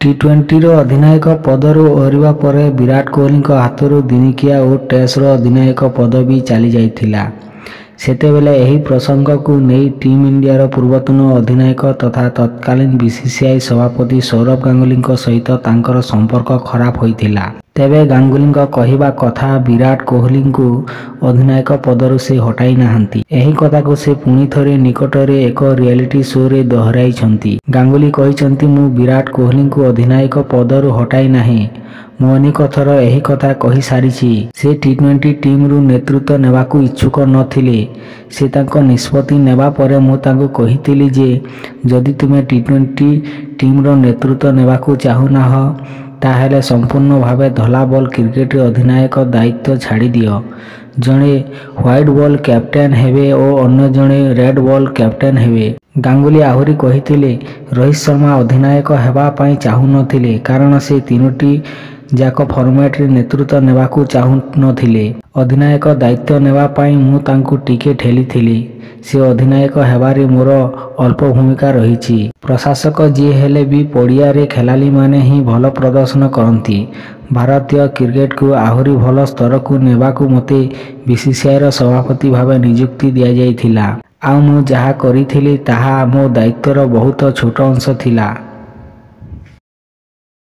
ଟି-ଟ୍ୱେଣ୍ଟିର ଅଧିନାୟକ ପଦରୁ ଓହରିବା ପରେ ବିରାଟ କୋହଲିଙ୍କ ହାତରୁ ଦିନିକିଆ ଓ ଟେଷ୍ଟର ଅଧିନାୟକ ପଦ ବି ଚାଲିଯାଇଥିଲା। ସେତେବେଳେ ଏହି ପ୍ରସଙ୍ଗକୁ ନେଇ ଟିମ୍ ଇଣ୍ଡିଆର ପୂର୍ବତନ ଅଧିନାୟକ ତଥା ତତ୍କାଳୀନ ବିସିସିଆଇ ସଭାପତି ସୌରଭ ଗାଙ୍ଗୁଲିଙ୍କ ସହିତ ତାଙ୍କର ସମ୍ପର୍କ ଖରାପ ହୋଇଥିଲା। ତେବେ ଗାଙ୍ଗୁଲିଙ୍କ କହିବା କଥା ବିରାଟ କୋହଲିଙ୍କୁ ଅଧିନାୟକ ପଦରୁ ସେ ହଟାଇ ନାହାନ୍ତି। ଏହି କଥାକୁ ସେ ପୁଣିଥରେ ନିକଟରେ ଏକ ରିଆଲିଟି ଶୋ'ରେ ଦୋହରାଇଛନ୍ତି। ଗାଙ୍ଗୁଲି କହିଛନ୍ତି, ମୁଁ ବିରାଟ କୋହଲିଙ୍କୁ ଅଧିନାୟକ ପଦରୁ ହଟାଇ ନାହିଁ। ମୁଁ ଅନେକ ଥର ଏହି କଥା କହିସାରିଛି। ସେ ଟି-ଟ୍ୱେଣ୍ଟି ଟିମରୁ ନେତୃତ୍ୱ ନେବାକୁ ଇଚ୍ଛୁକ ନ ଥିଲେ। ସେ ତାଙ୍କ ନିଷ୍ପତ୍ତି ନେବା ପରେ ମୁଁ ତାଙ୍କୁ କହିଥିଲି ଯେ, ଯଦି ତୁମେ ଟି-ଟ୍ୱେଣ୍ଟି ଟିମର ନେତୃତ୍ୱ ନେବାକୁ ଚାହୁଁନାହଁ, ତା'ହେଲେ ସମ୍ପୂର୍ଣ୍ଣ ଭାବେ ଧଳା ବଲ୍ କ୍ରିକେଟରେ ଅଧିନାୟକ ଦାୟିତ୍ୱ ଛାଡ଼ିଦିଅ। ଜଣେ ହ୍ୱାଇଟ ବଲ୍ କ୍ୟାପ୍ଟେନ ହେବେ ଓ ଅନ୍ୟ ଜଣେ ରେଡ୍ ବଲ୍ କ୍ୟାପ୍ଟେନ ହେବେ। ଗାଙ୍ଗୁଲି ଆହୁରି କହିଥିଲେ, ରୋହିତ ଶର୍ମା ଅଧିନାୟକ ହେବା ପାଇଁ ଚାହୁଁନଥିଲେ। କାରଣ ସେ ତିନୋଟି ଯାକ ଫର୍ମାଟରେ ନେତୃତ୍ୱ ନେବାକୁ ଚାହୁଁନଥିଲେ। ଅଧିନାୟକ ଦାୟିତ୍ୱ ନେବା ପାଇଁ ମୁଁ ତାଙ୍କୁ ଟିକେ ଠେଲିଥିଲି। ସେ ଅଧିନାୟକ ହେବାରେ ମୋର ଅଳ୍ପ ଭୂମିକା ରହିଛି। ପ୍ରଶଂସକ ଯିଏ ହେଲେ ବି ପଡ଼ିଆରେ ଖେଳାଳିମାନେ ହିଁ ଭଲ ପ୍ରଦର୍ଶନ କରନ୍ତି। ଭାରତୀୟ କ୍ରିକେଟକୁ ଆହୁରି ଭଲ ସ୍ତରକୁ ନେବାକୁ ମୋତେ ବିସିସିଆଇର ସଭାପତି ଭାବେ ନିଯୁକ୍ତି ଦିଆଯାଇଥିଲା। ଆଉ ମୁଁ ଯାହା କରିଥିଲି ତାହା ମୋ ଦାୟିତ୍ୱର ବହୁତ ଛୋଟ ଅଂଶ ଥିଲା।